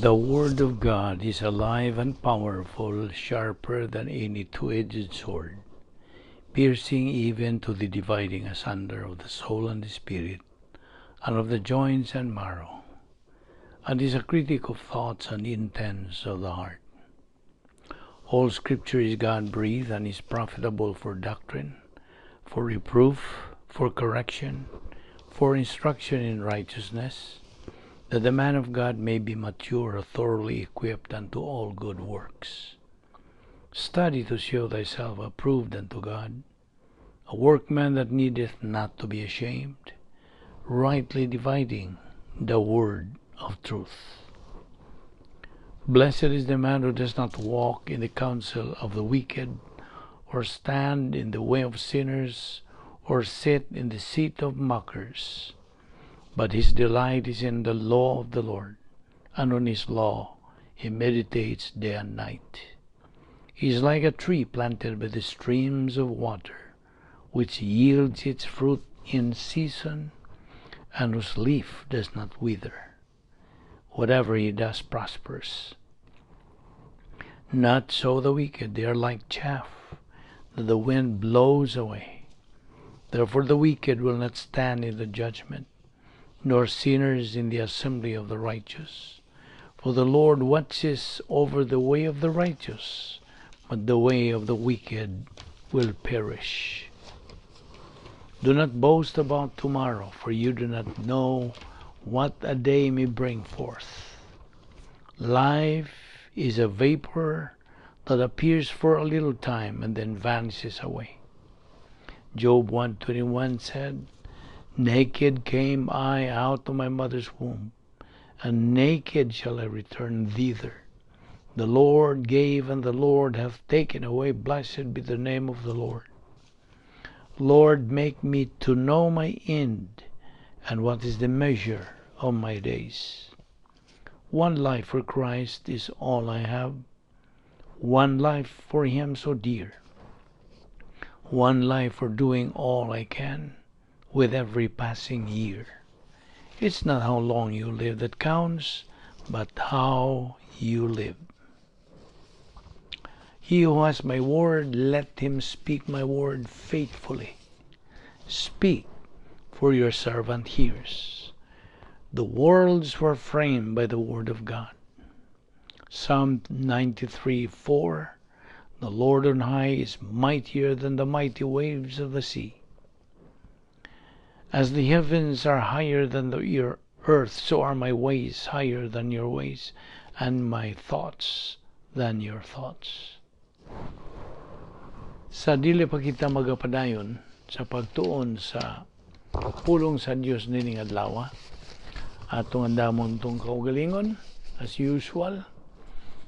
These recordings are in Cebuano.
The Word of God is alive and powerful, sharper than any two-edged sword, piercing even to the dividing asunder of the soul and the spirit, and of the joints and marrow, and is a critic of thoughts and intents of the heart. All Scripture is God-breathed and is profitable for doctrine, for reproof, for correction, for instruction in righteousness, that the man of God may be mature, thoroughly equipped unto all good works. Study to show thyself approved unto God, a workman that needeth not to be ashamed, rightly dividing the word of truth. Blessed is the man who does not walk in the counsel of the wicked, or stand in the way of sinners, or sit in the seat of mockers. But his delight is in the law of the Lord, and on his law he meditates day and night. He is like a tree planted by the streams of water, which yields its fruit in season, and whose leaf does not wither. Whatever he does prospers. Not so the wicked, they are like chaff that the wind blows away. Therefore the wicked will not stand in the judgment, nor sinners in the assembly of the righteous. For the Lord watches over the way of the righteous, but the way of the wicked will perish. Do not boast about tomorrow, for you do not know what a day may bring forth. Life is a vapor that appears for a little time and then vanishes away. Job 1:21 said, "Naked came I out of my mother's womb, and naked shall I return thither. The Lord gave, and the Lord hath taken away. Blessed be the name of the Lord. Lord, make me to know my end, and what is the measure of my days. One life for Christ is all I have, one life for Him so dear, one life for doing all I can with every passing year. It's not how long you live that counts, but how you live. He who has my word, let him speak my word faithfully. Speak, for your servant hears. The worlds were framed by the word of God." Psalm 93:4, "The Lord on high is mightier than the mighty waves of the sea. As the heavens are higher than the earth, so are my ways higher than your ways, and my thoughts than your thoughts." Sa dili pa kita magapadayon sa pagtuon sa pulong sa Dios nining adlaw, atong andamon tong kaugalingon as usual,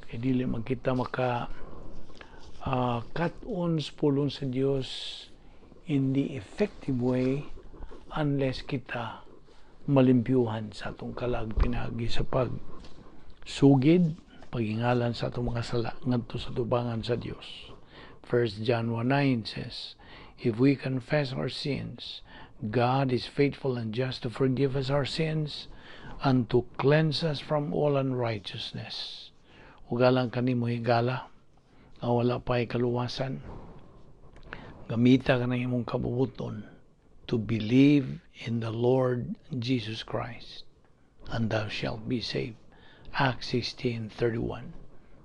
kay dili man kita maka kat-on sa pulong sa Dios in the effective way unless kita malimpyuhan sa atong kalag pinaagi sa pagsugid, pagingalan sa atong mga sala ngadto sa tubangan sa Dios. 1 John 1:9 says, "If we confess our sins, God is faithful and just to forgive us our sins and to cleanse us from all unrighteousness." Ug alang kanimo higala nga wala pa'y kaluwasan, gamita ka ng imong kabubuton to believe in the Lord Jesus Christ, and thou shalt be saved. Acts 16:31.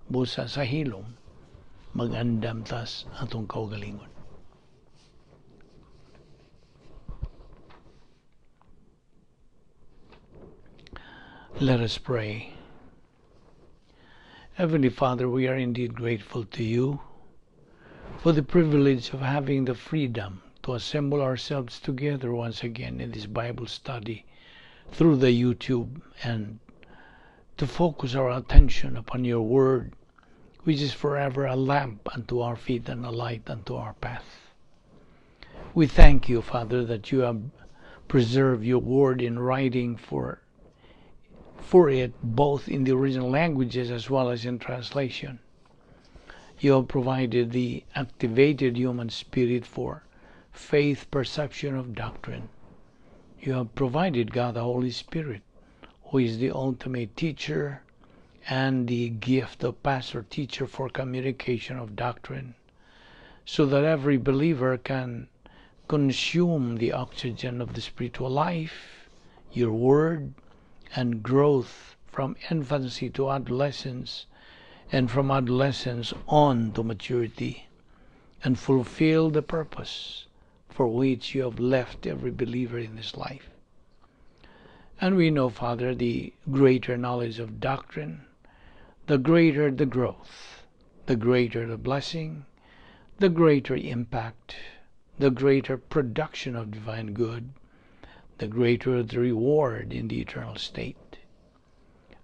Busa sa hilom, magandam tas atong kaugalingon. Let us pray. Heavenly Father, we are indeed grateful to you for the privilege of having the freedom to assemble ourselves together once again in this Bible study through the YouTube and to focus our attention upon your word, which is forever a lamp unto our feet and a light unto our path. We thank you, Father, that you have preserved your word in writing for it, both in the original languages as well as in translation. You have provided the activated human spirit for faith perception of doctrine. You have provided God the Holy Spirit, who is the ultimate teacher and the gift of pastor teacher for communication of doctrine, so that every believer can consume the oxygen of the spiritual life, your word, and growth from infancy to adolescence, and from adolescence on to maturity, and fulfill the purpose for which you have left every believer in this life. And we know, Father, the greater knowledge of doctrine, the greater the growth, the greater the blessing, the greater impact, the greater production of divine good, the greater the reward in the eternal state.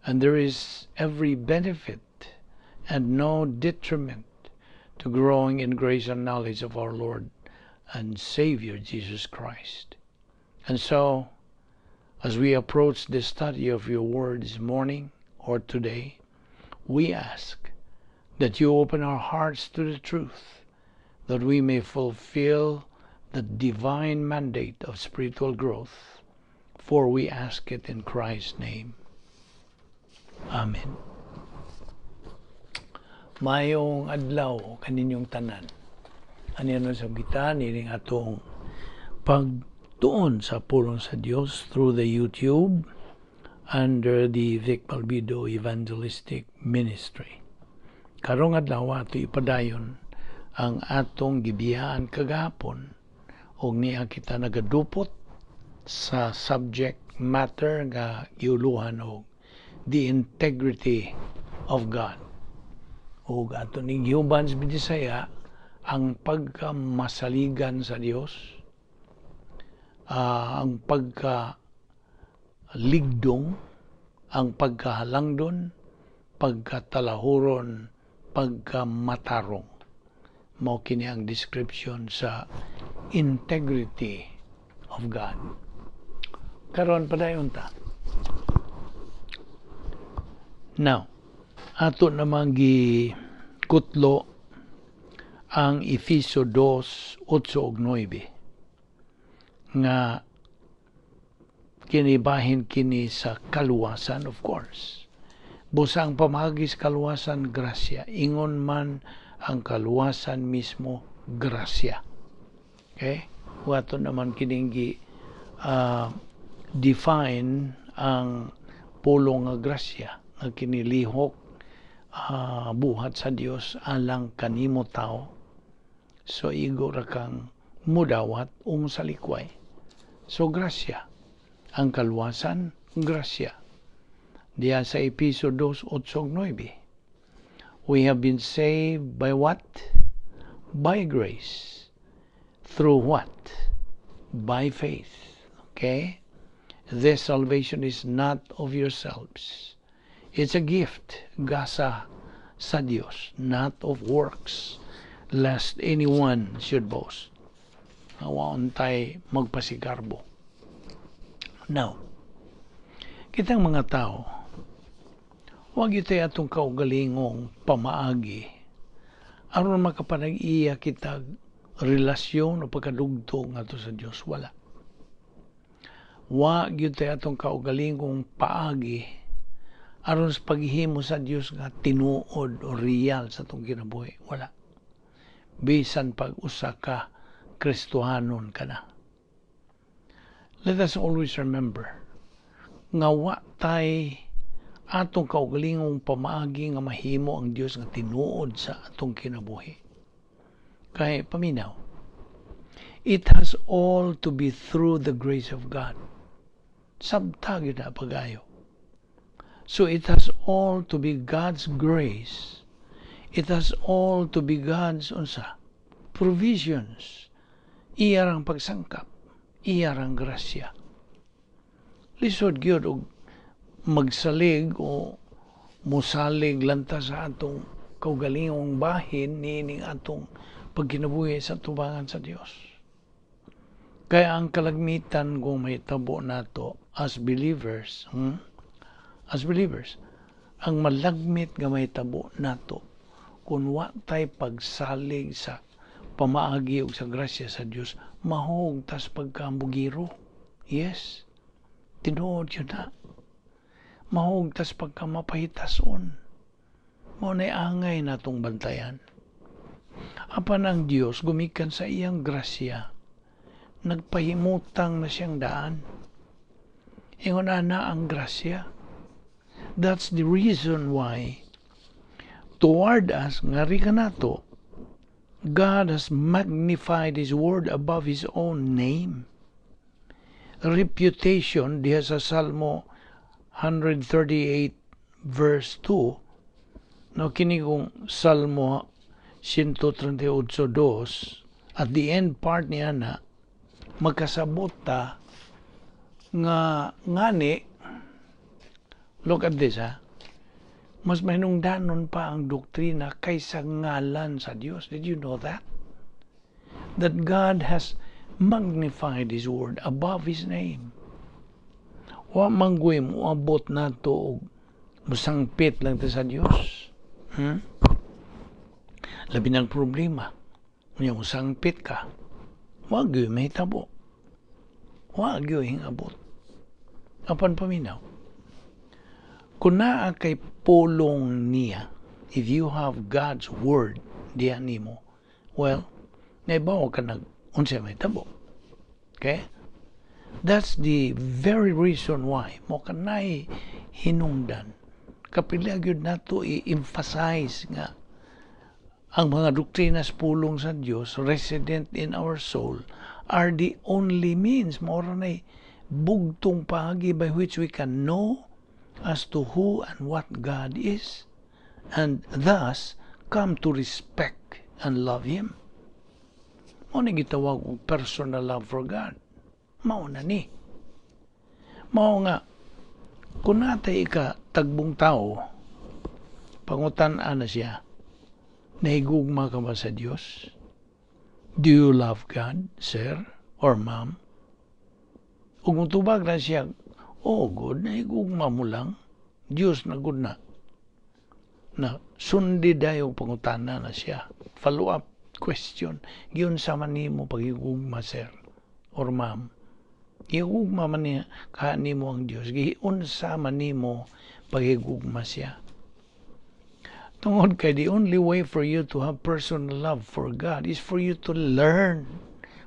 And there is every benefit and no detriment to growing in grace and knowledge of our Lord and Savior Jesus Christ. And so, as we approach the study of your word this morning or today, we ask that you open our hearts to the truth, that we may fulfill the divine mandate of spiritual growth, for we ask it in Christ's name. Amen. Maayong adlaw kaninyong tanan. Ania na sa kita nining atong pagtuon sa pulong sa Dios through the YouTube under the Vic Balbido Evangelistic Ministry. Karong adlaw, ato ipadayon ang atong gibiyaan kagahapon og niya kita nagadupot sa subject matter nga giuluhan og the integrity of God. Ug ato ning giuban sa Binisaya ang pagkamasaligan sa Dios, ang pagka ligdong, ang pagkahalangdon, pagkatalahuron, pagkamatarong. Mao kini ang description sa integrity of God. Karon, padayon ta. Now, ato namang gikutlo ang Efeso 2, 8 ug 9 nga kinibahin kini sa kaluwasan, of course. Busa ang pamagi sa kaluwasan, grasya. Ingon man ang kaluwasan mismo, grasya. Okay? Ato naman kining gi define ang pulong nga grasya nga kinilihok buhat sa Dios alang kanimo tao. So igo ra kang mudawat o mosalikway. So grasya. Ang kaluwasan, grasya. Diya sa Episo 2, 8 9. We have been saved by what? By grace. Through what? By faith. Okay? This salvation is not of yourselves. It's a gift, gasa sa Dios, not of works, lest anyone should boast. Wa untay magpasigarbo. Now, kitang mga tao, wa gyud atong kaugalingong pamaagi aron makapanag-iya kita relasyon o pagkadugtong ngadto sa Dios, wala. Wa gyud atong kaugalingong paagi aron sa paghimo sa Dios nga tinuod o real sa atong kinabuhi, wala. Bisan pag usa ka Kristohanon ka na. Let us always remember nga wa tay atong kaugalingong pamaagi nga mahimo ang Dios nga tinuod sa atong kinabuhi. Kay paminaw, it has all to be through the grace of God. Sabta gyud na pagayo. So it has all to be God's grace. It has all to be God's unsa? Provisions. Iya rang pagsangkap. Iya rang grasya. Lisod gyud og magsalig o musalig lanta sa atong kaugalingong bahin niining atong pagkinabuhi sa tubangan sa Dios. Kaya ang kalagmitan kung may tabo nato as believers, As believers, ang malagmit nga may tabo nato kung wa tay pagsalig sa pamaagi ug sa grasya sa Dios, mahog tas pagkambugiro. Yes. Tinuod yun na. Mahug tas pagkamapahitason. Mao nay angay natong bantayan. Apan ang Dios, gumikan sa iyang grasya, nagpahimutang na siyang daan. Ingon ana ang grasya. That's the reason why toward us, ngari kanato, God has magnified His word above His own name. Reputation, diha sa Salmo 138 verse 2, no, kini kung Salmo 138.2, at the end part niya na, magkasabot ta nga ngani, look at this ha, mas mahinungdanon pa ang doktrina kaysa ngalan sa Dios. Did you know that? That God has magnified His word above His name. Wa manggoy moabot nato og musangpit lang ta sa Dios. Labi ng problema. Unya musangpit ka. Wa gyud mahitabo. Wa gyud hingabot. Apan paminaw. Kung naa kay pulong niya, if you have God's word diha nimo, well, naibaw ka nag unsa may tabo. Okay? That's the very reason why mo kanay hinungdan. Kapila gyud nato i-emphasize nga ang mga doktrinas pulong sa Dios resident in our soul are the only means, mao ra nay bugtong paagi by which we can know as to who and what God is and thus come to respect and love Him. Mao ni gitawag og personal love for God. Mao na ni. Mao nga kung natay ika tagbong tao, pangutan-an na siya, "Nahigugma ka ba sa Dios? Do you love God, sir or ma'am?" Ug mutubag na siya, "Oh, good, nahigugma mo lang. Diyos na good na." Na sundi dayo pangutana na siya. Follow up question. "Giunsa man nimo pagigugma, sir or ma'am? Gihugma man niya ka nimo ang Dios. Giunsa man nimo pagigugma siya?" Tungod kay the only way for you to have personal love for God is for you to learn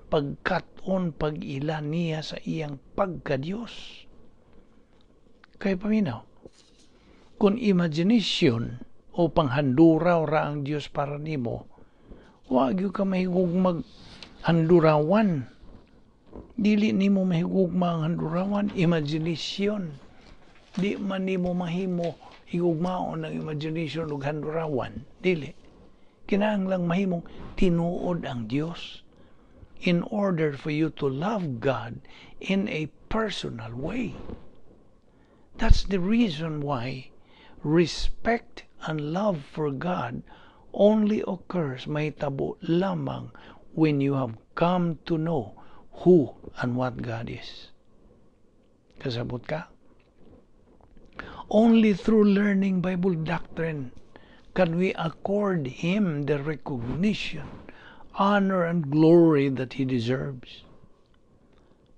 pagkat-on pag-ila niya sa iyang pagka-Diyos. Kay paminaw, kung imagination o panghanduraw ra ang Dios para nimo, wa gyud ka mahigugmag handurawan. Dili nimo mahigugma ang handurawan, imagination. Di man nimo mahimo higugmaon ang imagination ug handurawan. Dili. Kinahanglang mahimong tinuod ang Dios in order for you to love God in a personal way. That's the reason why respect and love for God only occurs, mahitabo lamang when you have come to know who and what God is. Kasabot ka? Only through learning Bible doctrine can we accord Him the recognition, honor, and glory that He deserves.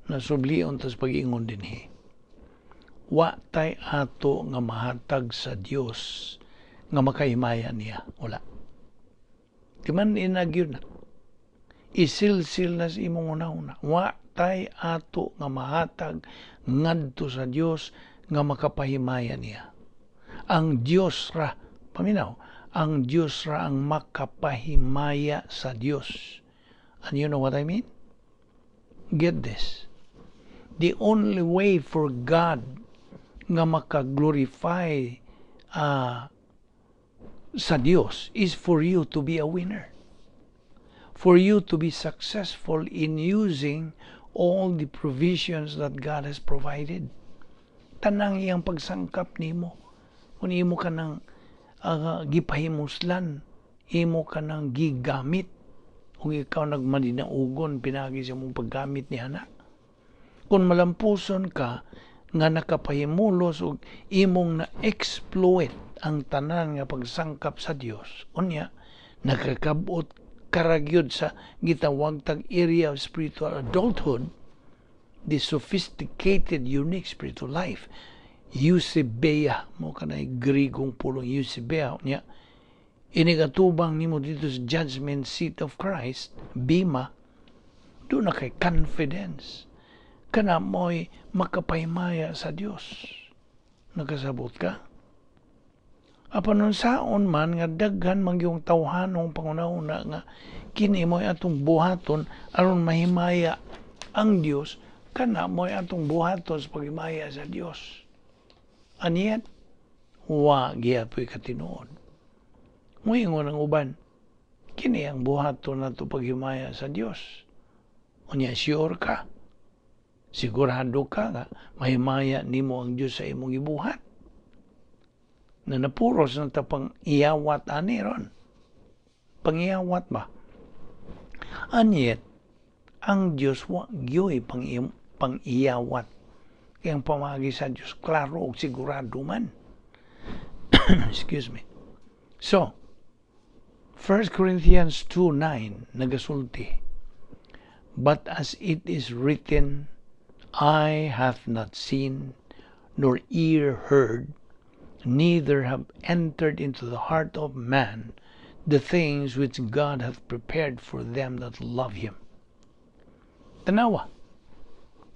Nasublion tas pag-ingon dinhi. Wa tay ato nga mahatag sa Dios nga makahimaya niya. Wala. Di man inagyod na. Isilsil na sa imong una-una. Wa tay ato nga mahatag ngadto sa Dios nga makapahimaya niya. Ang Dios ra, paminaw, ang Dios ra ang makapahimaya sa Dios. And you know what I mean? Get this. The only way for God nga makaglorify sa Dios is for you to be a winner. For you to be successful in using all the provisions that God has provided. Tanang iyang pagsangkap nimo. Kung imo ka ng gipahimuslan, imo ka nang gigamit, kung ikaw nagmadinaugon pinagi sa mong paggamit ni ana. Kung malampuson ka nga nakapahimulos og imong na-exploit ang tanan nga pagsangkap sa Dios, unya nakakabot karagyod sa gitawag tag area of spiritual adulthood, the sophisticated, unique spiritual life, Eusebeia mo kanay Grigong pulong eusebeia niya. Inigatubang nimo dito sa judgment seat of Christ, bima, duna kay confidence. Kana mo'y makapahimaya sa Dios. Nakasabot ka? Apan unsaon man nga daghan man yung tawhanong panghunahuna nga kini mo'y atong buhaton aron mahimaya ang Dios, kana mo'y atong buhaton sa paghimaya sa Dios. And yet, wa giyapoy katinuod. Muingon ang uban, kini ang buhaton nato paghimaya sa Dios. Unya sure ka? Sigurado ka nga mahimaya nimo ang Dios sa imong gibuhat? Na napuros na ta pang iyawat ani ron. Pangiyawat ba? And yet, ang Dios wa gyoy pang iyawat. Kaya ang pamagi sa Dios klaro ug sigurado man. Excuse me. So, 1 Corinthians 2:9 nagasulti, "But as it is written, eye hath not seen, nor ear heard, neither have entered into the heart of man the things which God hath prepared for them that love Him." Tanawa.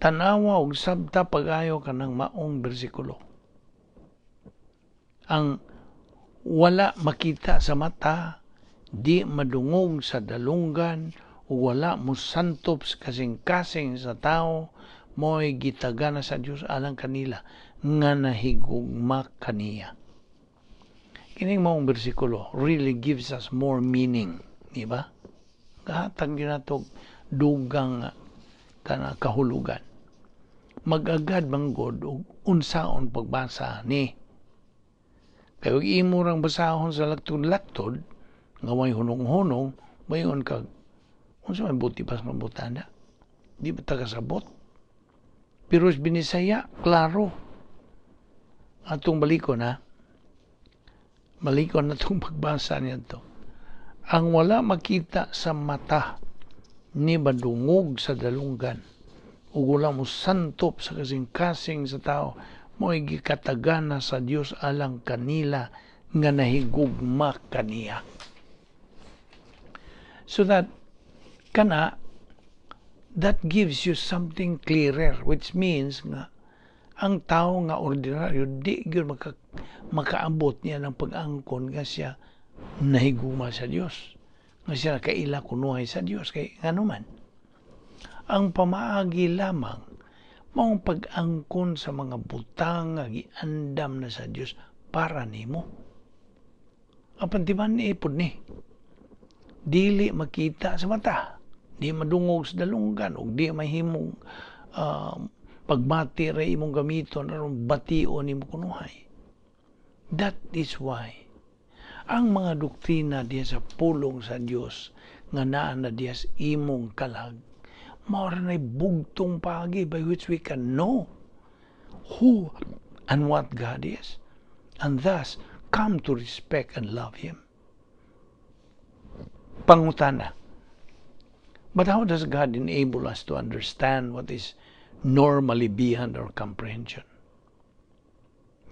Tanawa og sabta pagayo kanang maong bersikulo. Ang wala makita sa mata, di madungog sa dalunggan, ug wala mosantop sa kasing-kasing sa tao, mo'y gitagana sa Dios alang kanila nga nahigugma kaniya. Kining maong bersikulo really gives us more meaning, di ba? Gahatag gyud nato dugang kana kahulugan. Mag-agad manggod og unsaon pagbasa ni. Kay ug imo rang basahon sa laktod-laktod nga way hunong-hunong, mayon kag unsa may buti pas mabutana. Di ba ta kasabot? Pero sa Binisaya, klaro. Atong balikon ha. Balikon na itong pagbasa niya to. Ang wala makita sa mata ni madungog sa dalunggan ug wala mo santop sa kasing-kasing sa tao, mo'y gikatagana sa Dios alang kanila nga nahigugma kaniya. So that kana that gives you something clearer, which means nga ang tao nga ordinaryo di gyud makaabot niya ng pag-angkon nga siya nahigugma sa Dios, nga siya nakaila kunuhay sa Dios, kay ngano man ang pamaagi lamang maong pag-angkon sa mga butang nga giandam na sa Dios para nimo. Apan timan ipod ni dili makita sa mata, di madungog sa dalunggan, ug di mahimong pagbati ra imong gamiton aron bation nimo kunuhay. That is why ang mga doktrina diya sa pulong sa Dios nga naa na diya sa imong kalag mao ra nay bugtong paagi by which we can know who and what God is and thus come to respect and love Him. Pangutana. But how does God enable us to understand what is normally beyond our comprehension?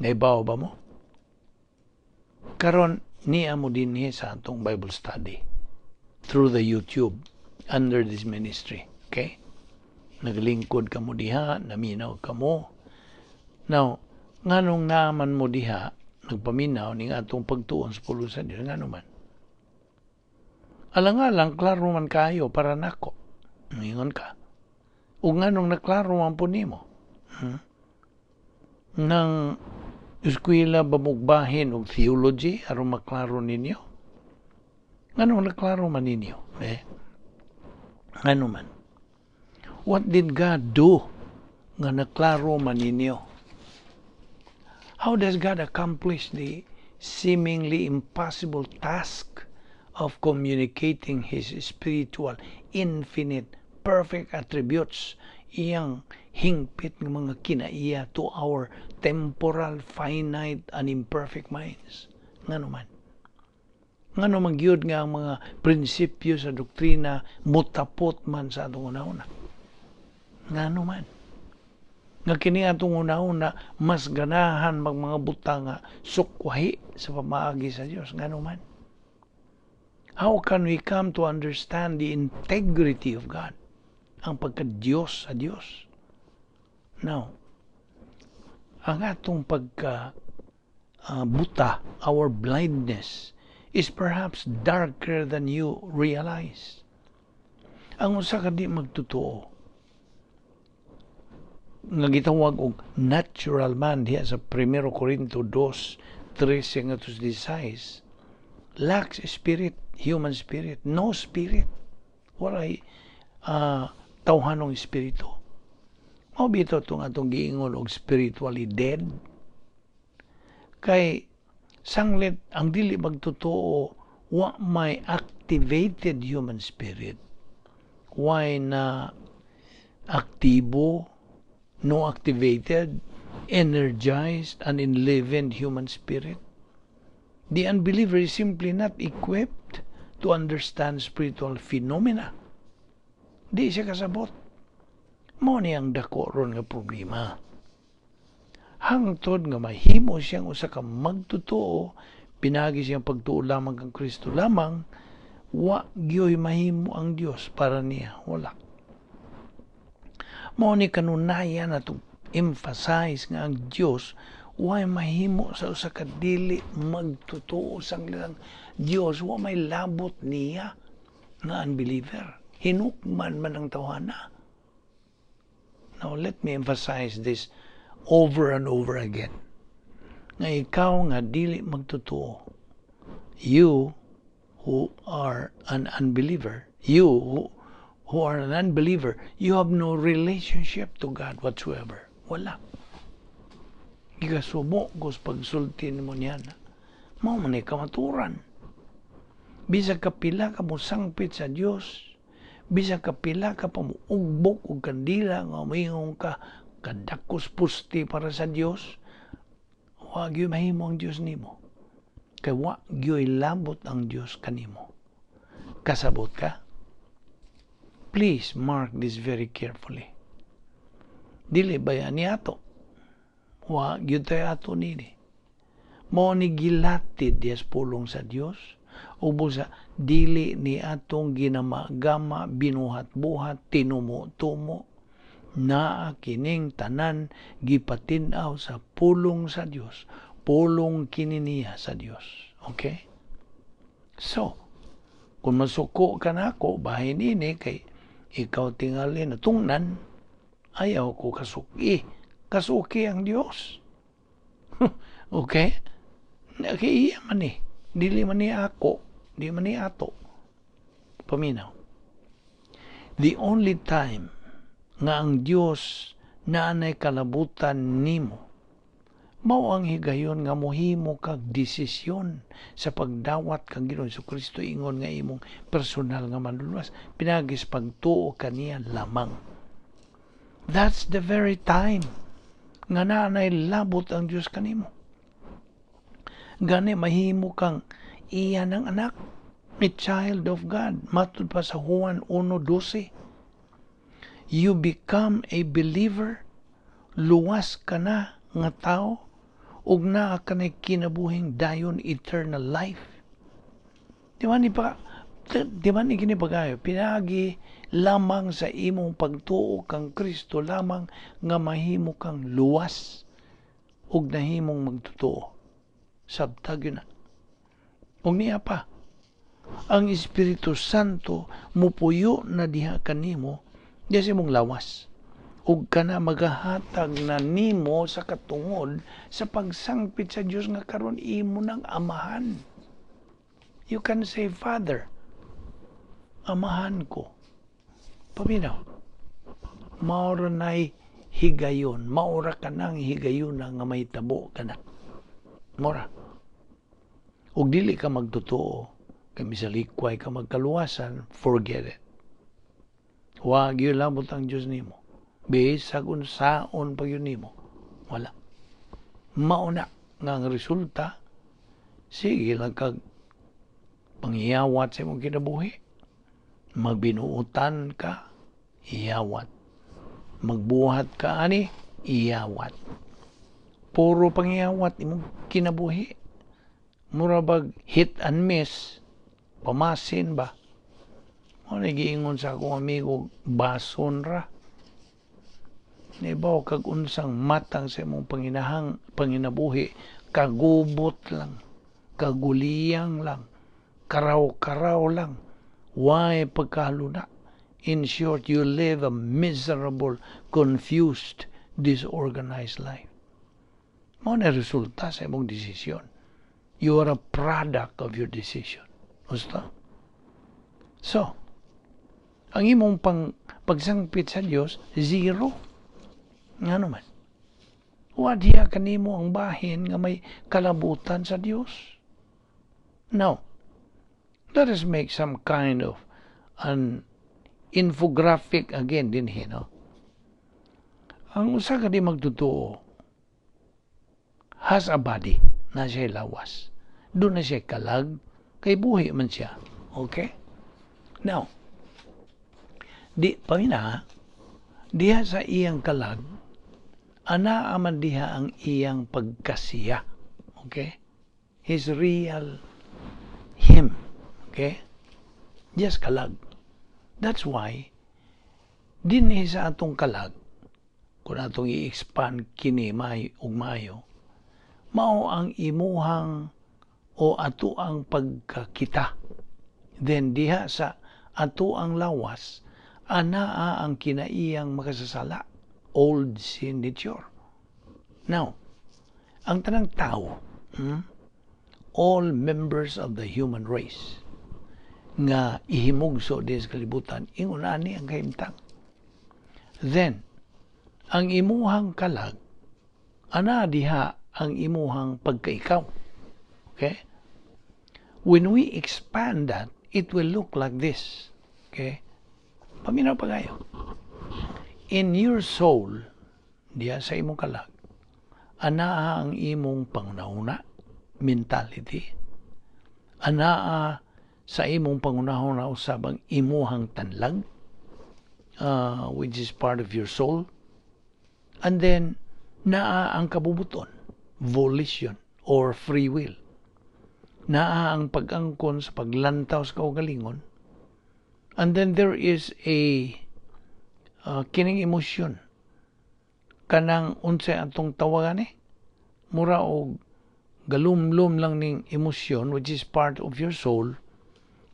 Naibaw ba mo? Karon niya mo dinhi sa atong Bible study through the YouTube under this ministry. Okay? Naglingkod ka mo diha, naminaw ka mo. Now, nganong naman mo diha, nagpaminaw ning atong pagtuon sa pulong sa Dios, ngano man? Alang-alang, klaro man kayo para nako. Ingon ka. Ug nganong naklaro man po nimo? Nang eskwela ba mugbahin og theology aron maklaro ninyo? Nganong naklaro man ninyo? Eh? Ngano man? What did God do nga naklaro man ninyo? How does God accomplish the seemingly impossible task of communicating His spiritual, infinite, perfect attributes, iyang hingpit ng mga kinaiya, to our temporal, finite, and imperfect minds? Ngano man? Ngano man gyud nga ang mga prinsipyo sa doktrina mutapot man sa atong una-una? Ngano man? Nga kini atong una-una mas ganahan mag mga butang nga sukwahi sa pamaagi sa Dios, ngano man? How can we come to understand the integrity of God? Ang pagka-Diyos sa Diyos. Now, ang atong pagka buta, our blindness, is perhaps darker than you realize. Ang usa ka di magtotoo nga gitawag og natural man diha sa 1 Corinto 2:13 ngadto 16 lacks spirit, human spirit, no spirit. Walay tawhanong espiritu. Mao bitaw itong atong giingon og spiritually dead. Kay sanglit ang dili magtotoo, wa may activated human spirit. Why na aktibo, no activated, energized, and enlivened human spirit. The unbeliever is simply not equipped to understand spiritual phenomena. Di siya kasabot. Mao ni ang dako ron nga problema. Hangtod nga mahimo siyang usa ka magtotoo, pinagi siyang pagtuo lamang kang Kristo lamang, wa gyoy mahimo ang Dios para niya. Wala. Mao ni kanunayan atong emphasize nga ang Dios way mahimo sa usa ka dili magtotoo. Sang Dios wa may labot niya nga unbeliever. Hinukman man ang tawhana. Now let me emphasize this over and over again. Nga ikaw nga dili magtotoo, you who are an unbeliever, you who are an unbeliever, you have no relationship to God whatsoever. Wala. Gikasubo kos pagsulti nimo niya na. Mao man ni kamaturan. Bisag kapila ka mo sangpit sa Dios, bisag kapila ka pa mo ugbok og kandila nga moingon ka kadakos puste para sa Dios, wa gyud mahimo ang Dios nimo. Kay wa gyud labot ang Dios kanimo. Kasabot ka? Please mark this very carefully. Dili ba yan ni ato? Wa gyud tay ato nini. Mao ni gilatid dias pulong sa Dios ug sa dili ni atong ginamagama, binuhat-buhat, tinumo-tumo, naa kining tanan gipatin-aw sa pulong sa Dios. Pulong kini niya sa Dios. Okay? So, kung masuko ka nako, bahin ini kay ikaw tingali natungnan, ayaw ko kasuki. Kasuki ang Dios. Okay? Kay iya man eh. Dili man ni ako, di man ni ato. Paminaw. The only time nga ang Dios naanay kalabutan nimo, mao ang higayon nga mohimo kag desisyon sa pagdawat kang Ginoong Kristo ingon nga imong personal nga manluluwas pinaagi sa pagtuo kaniya lamang. That's the very time nga naanay labot ang Dios kanimo. Gani mahimo kang iya ng anak, a child of God. Matud pa sa Juan 1:12. You become a believer, luwas ka na nga tao, ug naa ka na kinabuhing dayon, eternal life. Di ba ni kini pagayo, pinagi lamang sa imong pagtuo kang Kristo lamang nga mahimo kang luwas ug nahimong magtotoo. Sabtag yun na. Ug niya pa, ang Espiritu Santo mupuyo na diha kanimo diha sa imong lawas. Ug kana magahatag na nimo sa katungod sa pagsangpit sa Dios nga karon imo nang amahan. You can say, "Father, amahan ko." Paminaw. Maura na'y higayon. Maura ka nang higayon na nga may tabo ka na. Mora. Ug dili ka magtotoo, kay misalikway ka magkaluwasan, forget it. Wa gyud labot ang Dios nimo. Bisag unsaon pa gyud nimo. Wala. Mauna nga ang resulta, sige lang kag panghiyawat sa imong kinabuhi. Magbinuutan ka, hiyawat. Magbuhat ka ani, Iyawat. Puro pangiyawat imong kinabuhi. Mura bag hit and miss, pamasin ba? Mao na giingon sa akong amigo, bason ra. Nibaw kag unsang matang sa imong panginabuhi, kagubot lang, kaguliyang lang, karaw-karaw lang, way pagkahaluna. In short, you live a miserable, confused, disorganized life. Mao na resulta sa imong desisyon. You are a product of your decision. Gusto? So, ang imong pagsangpit sa Dios, zero. Nga naman? Wa diha kanimo ang bahin nga may kalabutan sa Dios. Now, let us make some kind of an infographic again din, no? Ang usa ka di magtotoo has a body na siya lawas. Doon na siya kalag, kay buhi man siya. Okay? Now, di pamina, diha sa iyang kalag, anaa man diha ang iyang pagkasiya. Okay? His real him. Okay? Just kalag. That's why, dinhi sa atong kalag, kung atong i-expand kini may ug maayo, mao ang imuhang o ato ang pagkakita. Then diha sa ato ang lawas, anaa ang kinaiyang makasasala, old sin nature. Now, ang tanang tao, all members of the human race, nga ihimugso di sa kalibutan, ingon ani ang kahimtang. Then, ang imuhang kalag, ana diha ang imuhang pagkaikaw. Okay? When we expand that, it will look like this. Okay? Paminaw pa kayo. In your soul, diha sa imong kalag, anaa ang imong pangunahuna, mentality. Anaa sa imong pangunahuna usab ang imuhang tanlag, which is part of your soul. And then, naa ang kabubuton, volition or free will. Naa ang pag-angkon sa paglantaw sa kaugalingon. And then there is a kining emosyon. Kanang unsay atong tawagan eh? Mura og galumlum lang ning emosyon, which is part of your soul.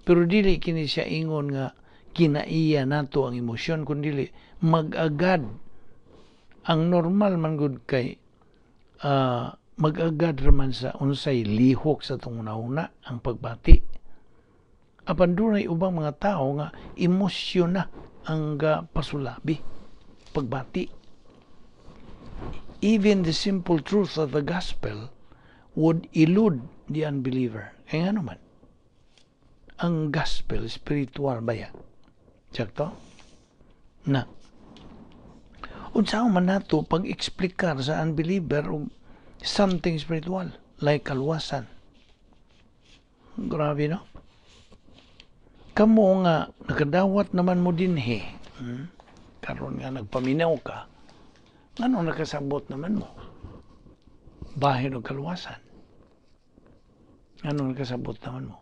Pero dili kini siya ingon nga kinaiya nato ang emosyon, kundi mag-agad. Ang normal man gud kay mag-agad raman sa unsay lihok sa atong una ang pagbati. Apan dunay ubang mga tao nga emosyon na ang pasulabi pagbati. Even the simple truth of the gospel would elude the unbeliever. Kaya nga naman, ang gospel, spiritual ba yan? Sakto? Na. Unsa man nato pag-eksplikar sa unbeliever og something spiritual like kaluwasan? Grabe, no? Kamo nga nakadawat naman mo dinhi, Karon nga nagpaminaw ka, ngano nakasabot naman mo bahin og kaluwasan? Ngano nakasabot naman mo?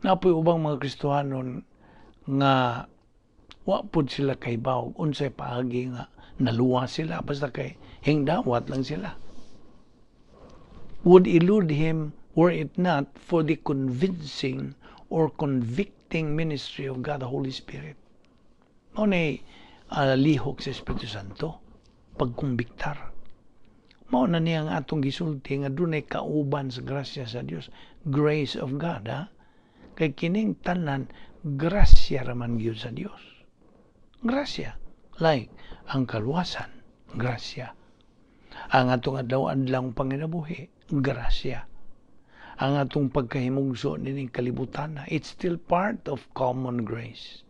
Napoy ubang mga Kristohanon nga wa pud sila kahibaw unsay paagi nga naluwas sila, basta kay hingdawat lang sila. Would elude him were it not for the convincing or convicting ministry of God the Holy Spirit. Mao ni lihok sa Espiritu Santo, pagkumbiktar. Mao na niya ang atong gisulti nga dunay kauban sa grasya sa Dios, grace of God, ha? Kay kining tanan grasya raman gyud sa Dios. Grasya. Like ang kaluwasan, grasya. Ang atong adlaw-adlaw panginabuhi, grasya. Ang atong pagkahimugso nining kalibutan, it's still part of common grace.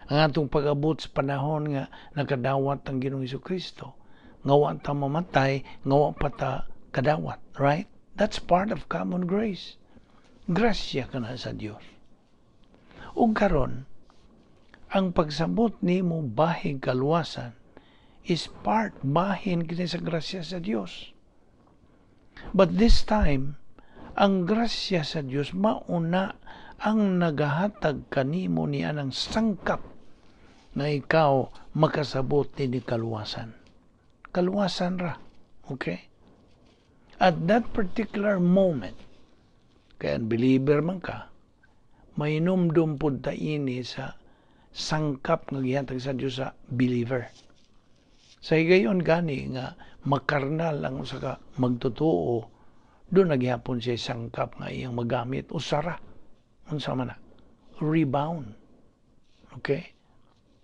Ang atong pag-abot sa panahon nga nakadawat ang Ginoong Kristo, nga wa ta mamatay, nga wa pa ta kadawat, right? That's part of common grace. Grasya ka na sa Dios. Ug karon, ang pagsabot nimo bahig kaluwasan is part, bahin kini sa grasya sa Dios. But this time, ang grasya sa Dios mauna ang nagahatag kanimo ni anang sangkap na ikaw makasabot ni kaluwasan. Kaluwasan ra. Okay? At that particular moment, kay unbeliever man ka, mainumdum pud ta ini sa sangkap nga gihatag sa Dios sa believer. Sa higayon gani nga makarnal ang usa ka magtotoo, duna gihapon siya sangkap nga iyang magamit usara. Unsa man na? Rebound. Okay?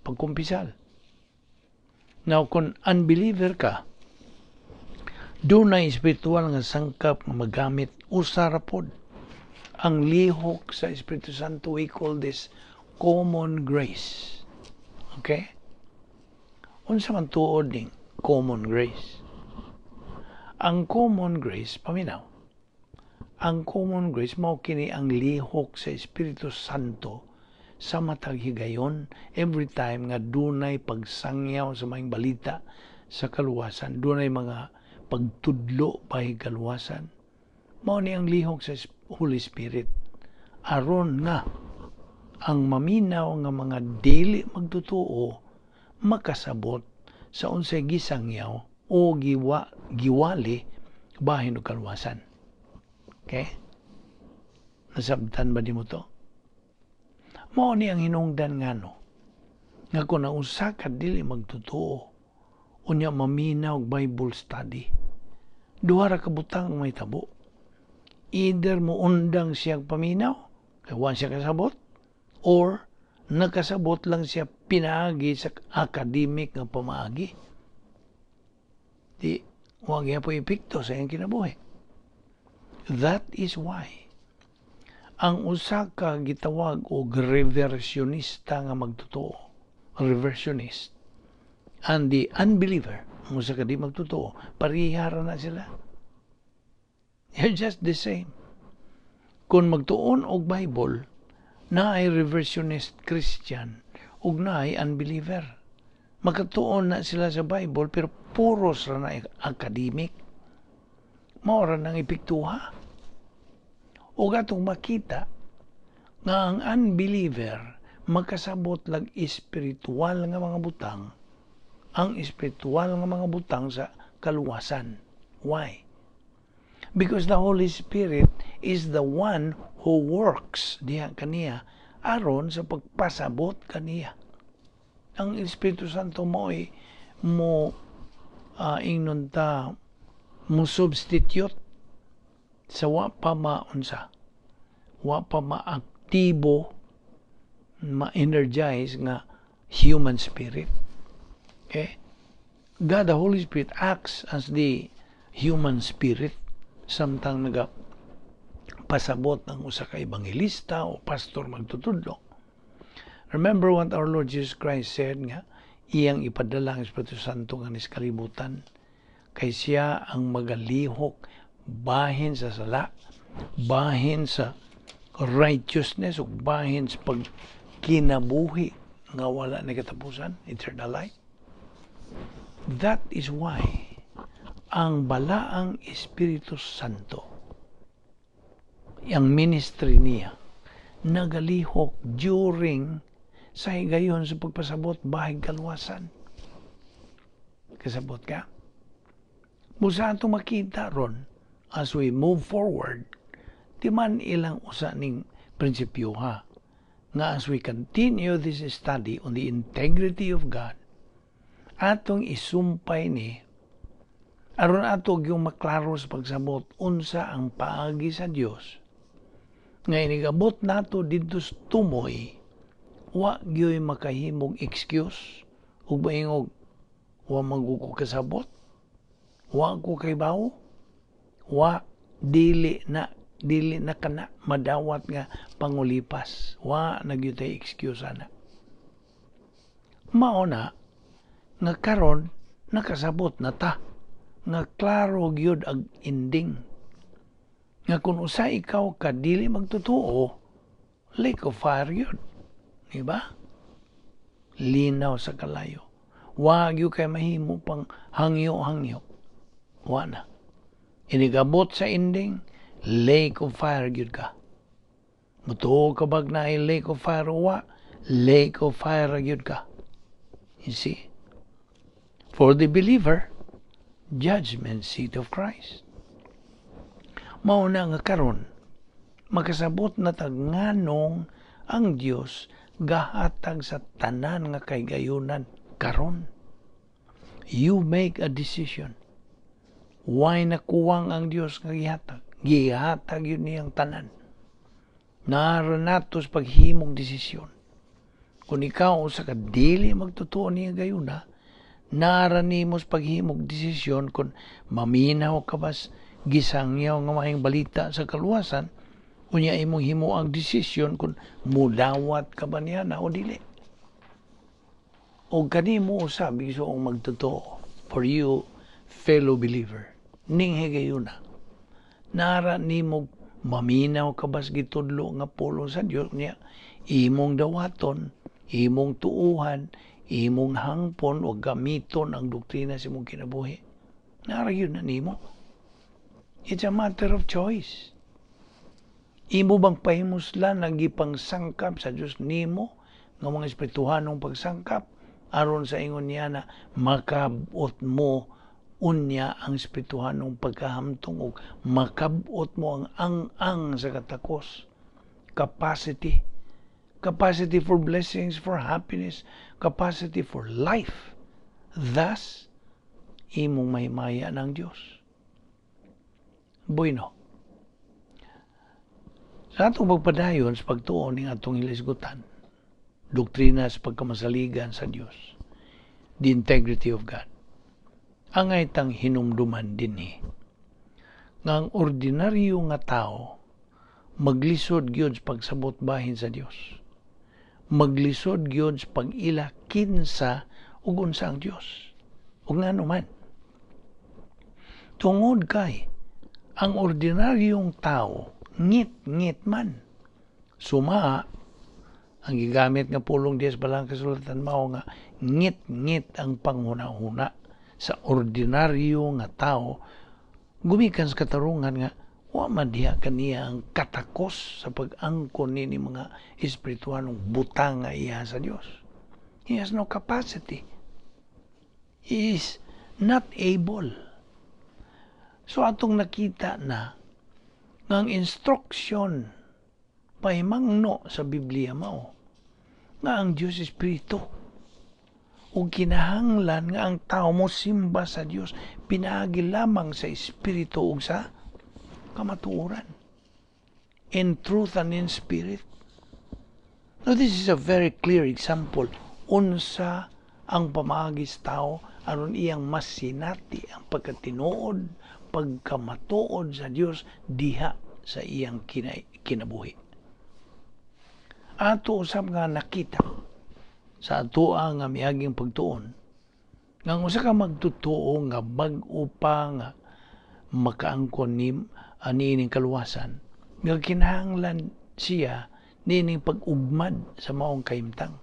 Pagkumpisal. Now, kung unbeliever ka, duna espiritual nga sangkap nga magamit, usara pod. Ang lihok sa Espiritu Santo, we call this common grace. Okay? Unsa man tuod ning common grace? Ang common grace, paminaw. Ang common grace mao kini ang lihok sa Espiritu Santo sa matag higayon, every time nga dunay pagsangyaw sa maayong balita sa kaluwasan, dunay mga pagtudlo bahin kaluwasan. Mao ni ang lihok sa Holy Spirit aron nga ang maminaw nga mga dili magtotoo makasabot sa unsay gisangyaw o giwali bahin og kaluwasan. Okay? Nasabtan ba nimo to? Mao ni ang hinungdan ngano nga kung ang usa ka dili magtotoo unya maminaw og Bible study, duha ra ka butang ang mahitabo. Either moundang siya paminaw kay wa siya kasabot, or nakasabot lang siya pinaagi sa academic nga pamaagi. Di wa gyapon epekto sa iyang kinabuhi. That is why ang usa ka gitawag og reversionista nga magtotoo, reversionist, and the unbeliever, ang usa ka di magtotoo, pareha ra na sila. They're just the same. Kung magtuon og Bible, naay reversionist Christian ug naay unbeliever. Makatuon na sila sa Bible pero puros ra na academic. Mao ra nang epektuha. Ug atong makita nga ang unbeliever makasabot lag espiritual nga mga butang, ang espiritual nga mga butang sa kaluwasan. Why? Because the Holy Spirit is the one who works diha kaniya aron sa pagpasabot kaniya. Ang Espiritu Santo mo'y mo ingnon ta mo substitute sa wa pa maunsa, wa pa maaktibo, ma-energize nga human spirit. Okay? God the Holy Spirit acts as the human spirit samtang naga pasabot ang usa ka ebanghelista o pastor magtutudlo. Remember what our Lord Jesus Christ said nga iyang ipadala ang Espiritu Santo nga sa kalibutan kay siya ang magalihok bahin sa sala, bahin sa righteousness ug bahin sa pagkinabuhi nga wala na katapusan, eternal life. That is why ang balaang Espiritu Santo, ang ministry niya, nagalihok during sa higayon sa pagpasabot bahig kaluwasan. Kasabot ka? Busa atong makita ron, as we move forward, di man ilang usa ning prinsipyo ha, nga as we continue this study on the integrity of God, atong isumpay ni aron ato yung maklaro sa pagsabot unsa ang paagi sa Dios nga inigabot nato didto sa tumoy, wa gyoy makahimog excuse ug maingog, "Wa man ko kasabot, wa ko kaybawo." Wa dili na kana madawat nga pangulipas. Wa na gyud tay excuse ana. Mao na nga karon nakasabot na ta nga klaro gyud ang ending nga kung usa ikaw ka dili magtotoo, lake of fire yun, di ba? Linaw sa kalayo. Wa gyud kay mahimo pang hangyo-hangyo. Wa na. Inigabot sa ending, lake of fire gyud ka. Mutuo ka bag naay lake of fire o wa, lake of fire gyud ka. You see? For the believer, judgment seat of Christ. Mao na nga karon makasabot na tag nganong ang Dios gahatag sa tanan nga kahigayunan karon. You make a decision. Why nakuwang ang Dios nga gihatag? Gihatag gyud niyang tanan. Naa ra nato sa paghimog desisyon. Kung ikaw usa ka dili magtotoo niya gayuna, naa ra nimo sa paghimog desisyon kung maminaw ka bas gisangyaw nga maayong balita sa kaluwasan, unya imong himo ang desisyon kung mudawat ka ba niya na o dili. O kanimo usab, igsoong magtotoo, for you fellow believer, ning higayuna, naa ra nimo maminaw ka bas gitudlo nga pulong sa Dios niya, imong dawaton, imong tuuhan, imong hangpon o gamiton ang doktrina sa imong kinabuhi. Naa ra gyud na nimo. It's a matter of choice. Imo bang pahimuslan ang gipangsangkap sa Dios nimo nga mga espirituhanong pagsangkap aron sa ingon niya na makabot mo unya ang espirituhanong pagkahamtong ug makabot mo ang ang-ang sa katakos, capacity, capacity for blessings, for happiness, capacity for life? Thus imong mahimaya ng Dios. Bueno, sa atong pagpadayon sa pagtuon ning atong hilisgutan, doktrina sa pagkamasaligan sa Dios, the integrity of God, angay tang hinumduman dinhi nga ang ordinaryo nga tao maglisod gyud sa pagsabot bahin sa Dios, maglisod gyud sa pag-ila kinsa ug unsa ang Dios. Ug ngano man? Tungod kay ang ordinaryong tao ngit-ngit man. Suma ang gigamit nga pulong diya sa Balaang Kasulatan, mao nga ngit-ngit ang panghuna-huna sa ordinaryo nga tao gumikan sa katarungan nga wa man diha kaniya ang katakos sa pag-angkon nini mga espiritualong butang nga iya sa Dios. He has no capacity. He is not able. So atong nakita na nga ang instruction pahimangno sa Biblia mao nga ang Dios Espiritu ug kinahanglan nga ang tao mo simba sa Dios pinaagi lamang sa espiritu ug sa kamatuoran, in truth and in spirit. Now, this is a very clear example unsa ang pamaagi sa tao aron iyang masinati ang pagkatinuod, pagkamatuod sa Dios diha sa iyang kinabuhi. Ato usab nga nakita sa atoa nga miaging pagtuon nga ang usa ka magtotoo nga bag-o pa nga makaangkon ni aniining kaluwasan nga kinahanglan siya niining pag-ugmad sa maong kahimtang.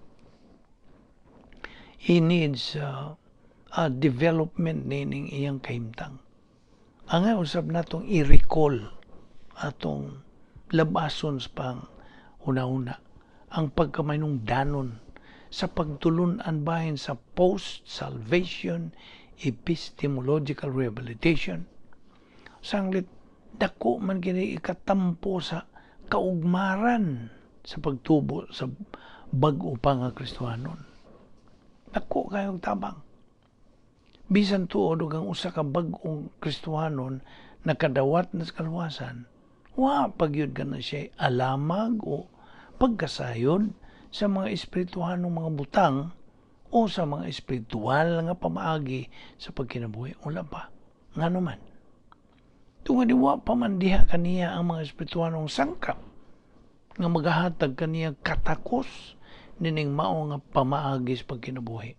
He needs a development niining iyang kahimtang. Ang usab natong i-recall, atong labason sa pang una-una ang pagkamanungdanon sa pagtulun-an bahin sa post-salvation epistemological rehabilitation. Sanglit dako man kini ikatampo sa kaugmaran sa pagtubo sa bag-o pa nga Kristohanon. Dako kayong tabang. Bisan tuod og ang usa ka bag-ong Kristohanon nakadawat na sa kaluwasan, wa pa gyud ka na siya alamag o pagkasayod sa mga espirituhanong mga butang o sa mga espiritual nga pamaagi sa pagkinabuhi. Wala pa. Ngano man? Tungod wa pa man diha kaniya ang mga espirituhanong sangkap nga magahatag kaniya katakos nining mao nga pamaagi sa pagkinabuhi.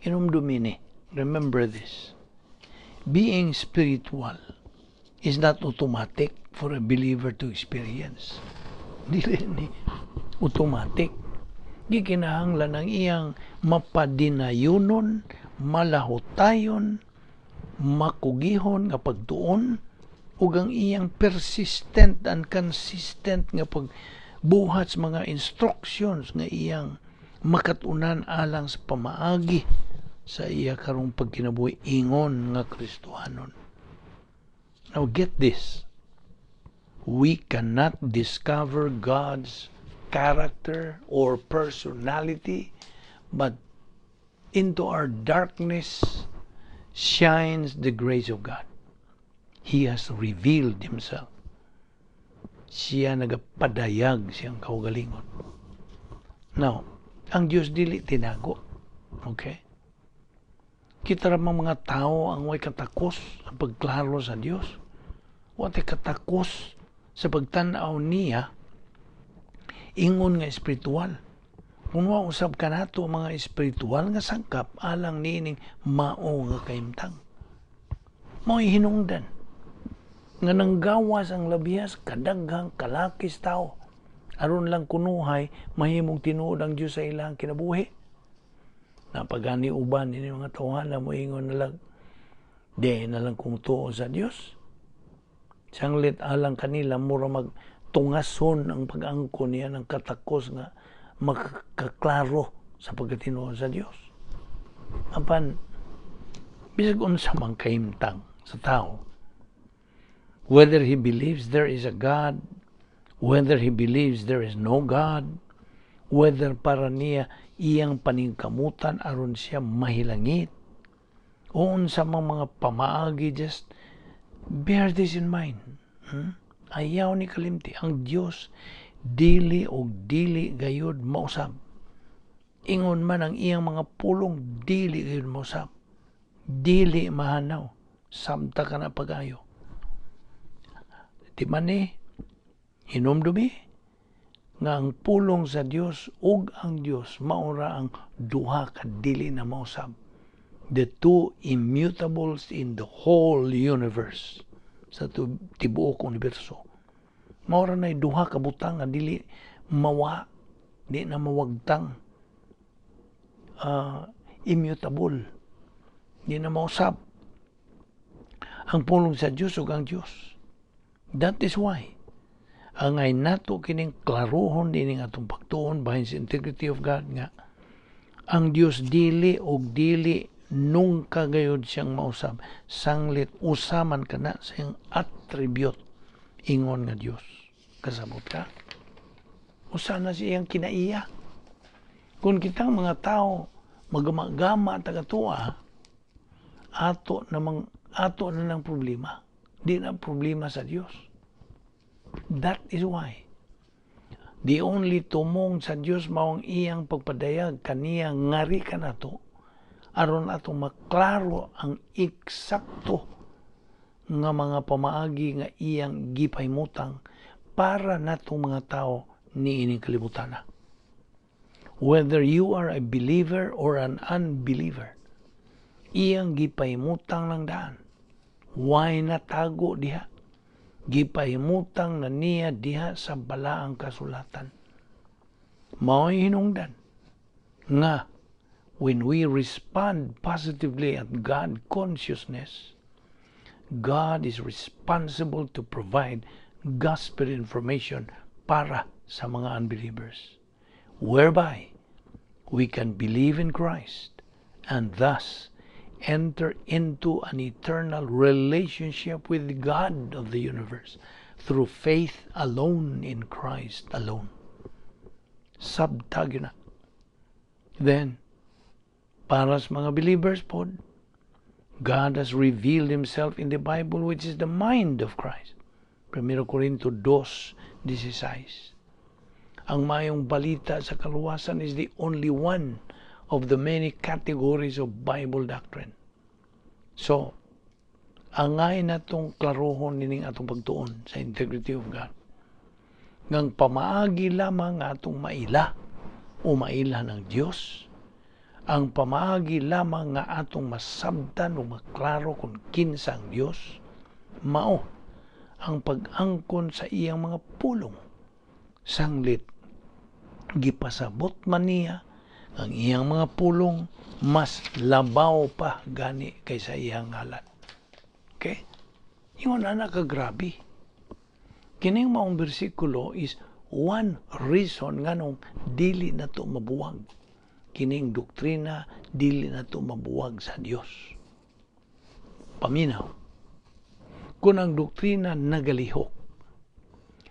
Hinumdumi ni, remember this. Being spiritual is not automatic for a believer to experience. Dili ni automatic. Gikinahanglan ang iyang mapadinayunon, malahutayon, makugihon nga pagtuon ug ang iyang persistent and consistent nga pagbuhat sa mga instructions nga iyang makatunan alang sa pamaagi sa iya karong pagkinabuhi ingon nga Kristohanon. Now get this. We cannot discover God's character or personality, but into our darkness shines the grace of God. He has revealed Himself. Siya nagapadayag siyang kaugalingon. Now, ang Diyos dili tinago. Okay? Kita ra mga tao ang way katakos sa pagklaro sa Dios. Way katakos sa pagtan-aw niya ingon nga espiritual. Kung wa usab kanato mga espiritual nga sangkap alang niining mao nga kahimtang. Mao'y hinungdan nga nanggawas ang labihas kadaghang kalakis tao aron lang kunuhay mahimong tinuod ang Dios sa ilang kinabuhi. Napagani uban ini mga tawhana moingon na lang, "Di na lang kung tuo sa Dios." Sanglit alang kanila mura mag tungason ang pag-angkon niya ng katakos nga makakaklaro sa pagkatinuod sa Dios. Apan bisag unsa man kahimtang sa tao, whether he believes there is a God, whether he believes there is no God, whether para niya iyang paningkamutan aron siya mahilangit, o unsa mang mga pamaagi, just bear this in mind. Ayaw ni kalimti, ang Dios dili og dili gayud mausab. Ingon man ang iyang mga pulong, dili gayud mausab. Dili mahanaw. Samta ka na pagayo. Di man ni, hinumdumi nga ang pulong sa Dios ug ang Dios maura ang duha ka dili na mausab. The two immutables in the whole universe. Sa tibuok universo. Maura na duha ka butang nga dili mawa, di na mawagtang. Immutable. Di na mausab. Ang pulong sa Dios ug ang Dios. That is why angay nato kining klarohon dining atong pagtuon bahin sa integrity of God nga ang Dios dili og dili nungka gayud siyang mausab, sanglit usaman kana sa iyang attribute ingon nga Dios. Kasabot ka? Usa na sa iyang kinaiya. Kung kitang mga tao magamagama tagatuwa, ato namang ato na ng problema, di na problema sa Dios. That is why the only tumong sa Dios mao ang iyang pagpadayag kaniya ngari kanato aron atong maklaro ang eksakto nga mga pamaagi nga iyang gipahimutang para natong mga tao niining kalibutan. Whether you are a believer or an unbeliever, iyang gipahimutang lang daan. Why natago diha? Gipahimutang na niya diha sa balaang kasulatan. Mao'y hinungdan nga when we respond positively at God consciousness, God is responsible to provide gospel information para sa mga unbelievers, whereby we can believe in Christ and thus enter into an eternal relationship with God of the universe through faith alone in Christ alone. Sabta gyud na. Then, para sa mga believers pod, God has revealed Himself in the Bible, which is the mind of Christ. 1 Corinto 2:16. Ang mayong balita sa kaluwasan is the only one of the many categories of Bible doctrine. So, angay natong klarohon nining atong pagtuon sa integrity of God. Ngang pamaagi lamang nga atong maila o maila ng Dios, ang pamaagi lamang nga atong masabtan o maklaro kung kinsa ang Dios, mao ang pag-angkon sa iyang mga pulong. Sanglit, Gipasabot man niya ang iyang mga pulong mas labaw pa gani kaysa iyang ngalan. Okay? Ingon ana ka grabe. Kining maong bersikulo is one reason nganong dili na to mabuwag. Kining doktrina, dili na to mabuwag sa Dios. Paminaw. Kung ang doktrina nagalihok,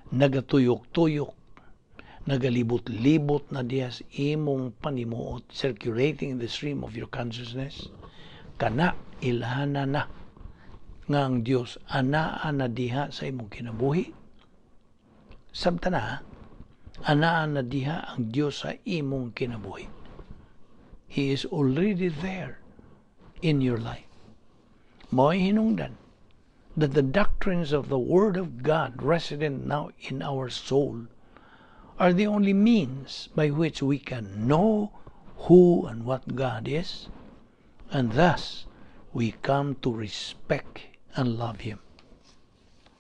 nagatuyok-tuyok, nagalibot-libot na diha sa imong panimuot, circulating in the stream of your consciousness, kana ilhana na nga ang Dios anaa na diha sa imong kinabuhi. Sabta na, anaa na diha ang Dios sa imong kinabuhi. He is already there in your life. Mao'y hinungdan that the doctrines of the Word of God resident now in our soul are the only means by which we can know who and what God is, and thus we come to respect and love Him.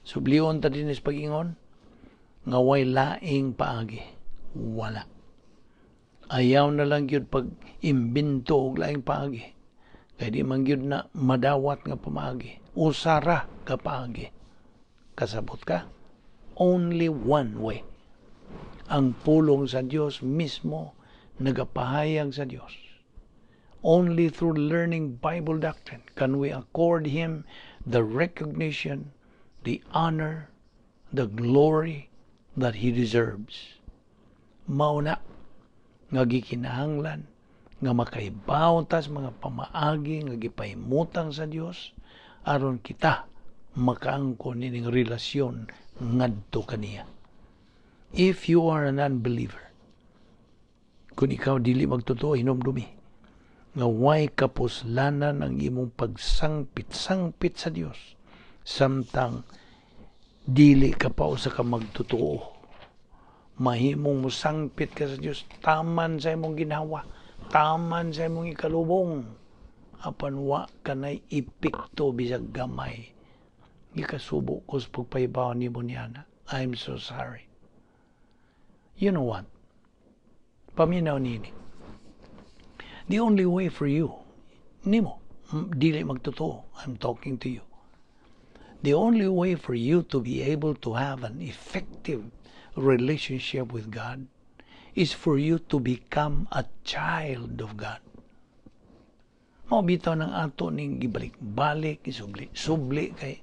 Sublion ta dinis pag-ingon, nga way laing paagi. Wala. Ayaw na lang gyud pag imbento og laing paagi. Kay di man gyud na madawat nga pamaagi. Usara ka paagi. Kasabot ka? Only one way. Ang pulong sa Dios mismo nagapahayag sa Dios. Only through learning Bible doctrine can we accord Him the recognition, the honor, the glory that He deserves. Mao na nga gikinahanglan nga makaibaw ta sa mga pamaagi nga gipahimutang sa Dios aron kita makaangkon nining relasyon ngadto kaniya. If you are an unbeliever, kung ikaw dili magtotoo, hinumdumi nga way kapuslanan ang imong pagsangpit-sangpit sa Dios samtang dili ka pa usa ka magtotoo. Mahimong musangpit ka sa Dios taman sa imong ginhawa, taman sa imong ikalubong, apan wa kanay epekto bisag gamay. Gikasubo ko sa pagpahibaw nimo niana. I'm so sorry. You know what? Paminaw nini. The only way for you, nimo, dili magtotoo, I'm talking to you. The only way for you to be able to have an effective relationship with God is for you to become a child of God. Mao bitaw ng ato ning gibalik-balik, isubli, subli, kay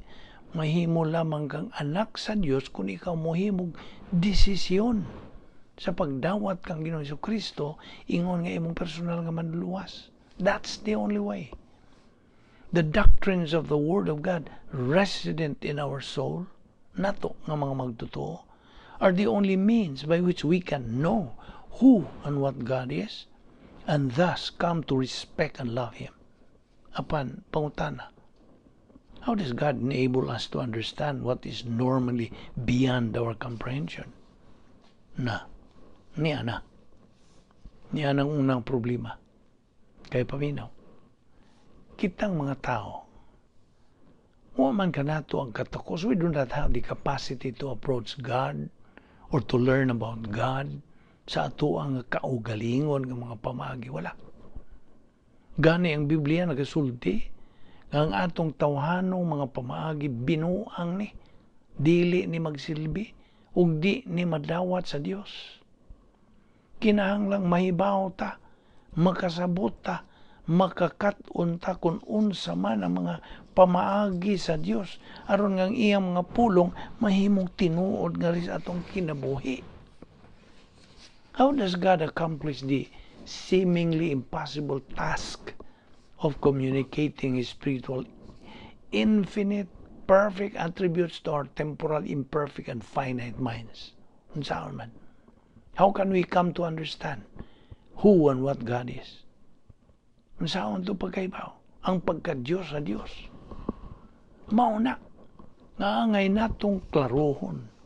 mahimo lamang kang anak sa Dios kung ikaw mohimog desisyon sa pagdawat kang Ginoong Kristo ingon nga imong personal nga manluluwas. That's the only way. The doctrines of the Word of God resident in our soul, nato nga mga magtotoo, are the only means by which we can know who and what God is, and thus come to respect and love Him. Apan, pangutana, how does God enable us to understand what is normally beyond our comprehension? Na, niya na. Niya ang unang problema. Kay paminaw, kitang mga tao, wa man kanato ang katakos. We do not have the capacity to approach God or to learn about God sa ato ang kaugalingon nga mga pamaagi. Wala. Gani ang Biblia nagasulti nga ang atong tawhanong mga pamaagi binuang ni, dili ni magsilbi ug di ni madawat sa Dios. Kinahanglang mahibaw ta, makasabot ta, makakat-on ta kung unsa man ang mga pamaagi sa Dios aron nga ang iyang mga pulong mahimong tinuod nga sa atong kinabuhi. How does God accomplish the seemingly impossible task of communicating His spiritual, infinite, perfect attributes to our temporal, imperfect, and finite minds? Unsaon man? How can we come to understand who and what God is? Unsaon to pagkaibaw? Ang pagka-Diyos sa Diyos. Mao na nga angay natong klarohon.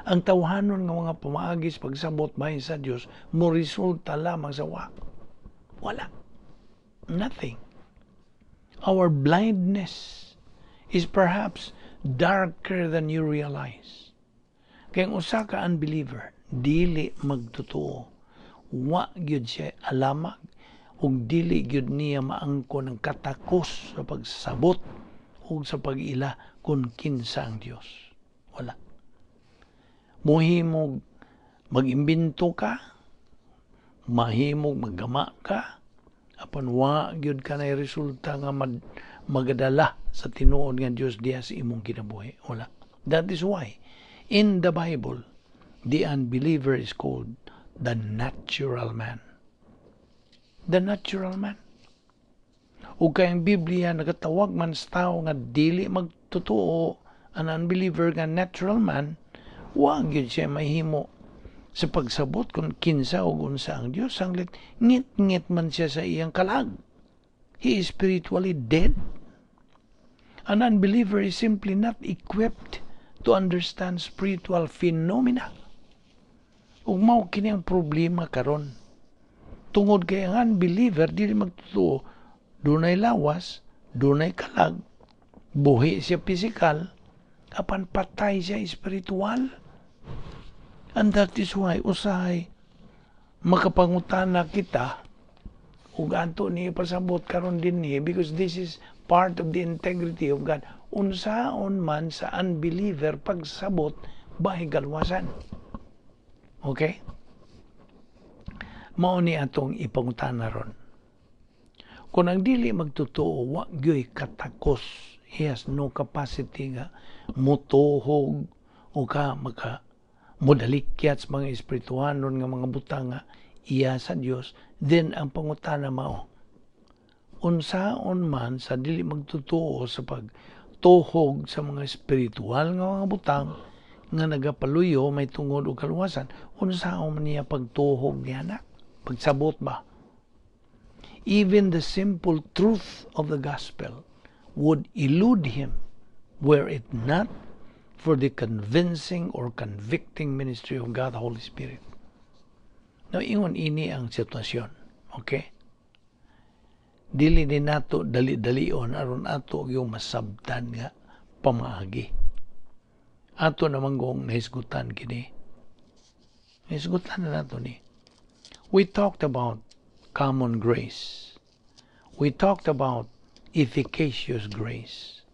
Ang tawhanon nga mga pamaagi sa pagsabot bahin sa Dios mo resulta lamang sa wa. Wala. Nothing. Our blindness is perhaps darker than you realize. Kay ang usa ka unbeliever, Dili magtotoo, wa gyud siya alamag ug dili gyud niya maangkon ang katakos sa pagsabot ug sa pag-ila kung kinsa ang Dios. Wala. Mohimog mag-imbento ka, mahimog maggama ka, apan wa gyud ka na resulta nga magadala sa tinuod nga Dios diha sa imong kinabuhi. Wala. That is why in the Bible, the unbeliever is called the natural man. The natural man. Ug kay ang Biblia nagatawag man sa tao nga dili magtotoo, an unbeliever nga natural man, wa gyud siya mahimo sa pagsabot kung kinsa o unsa ang Dios, sanglit ngit-ngit man siya sa iyang kalag. He is spiritually dead. An unbeliever is simply not equipped to understand spiritual phenomena. Ug mao kini ang problema karon. Tungod kay ang unbeliever, dili magtotoo, dunay lawas, dunay kalag, buhi siya physical, apan patay siya espiritual. And that is why usahay makapangutana kita ug ato ni ipasabot karon dinhi, because this is part of the integrity of God. Unsaon man sa unbeliever pagsabot bahig kaluwasan? Okay? Mao ni atong ipangutana ron. Kung ang dili magtotoo wa gyoy katakos, he has no capacity nga mutuhog o ka maka modalikyat sa mga espirituhanon nga mga butang nga iya sa Dios, then ang pangutana mao, unsaon man sa dili magtotoo sa pagtuhog sa mga espiritual nga mga butang nga nagapaluyo may tungod og kaluwasan, unsaon man niya pagtuhog niya na pagsabot ba? Even the simple truth of the gospel would elude him were it not for the convincing or convicting ministry of God the Holy Spirit. Now, ingon ini ang sitwasyon. Okay? Dili ni nato dali-dalion aron ato yung masabtan nga pamaagi. Ato naman kung nahisgutan kini. Nahisgutan na nato ni. We talked about common grace. We talked about efficacious grace.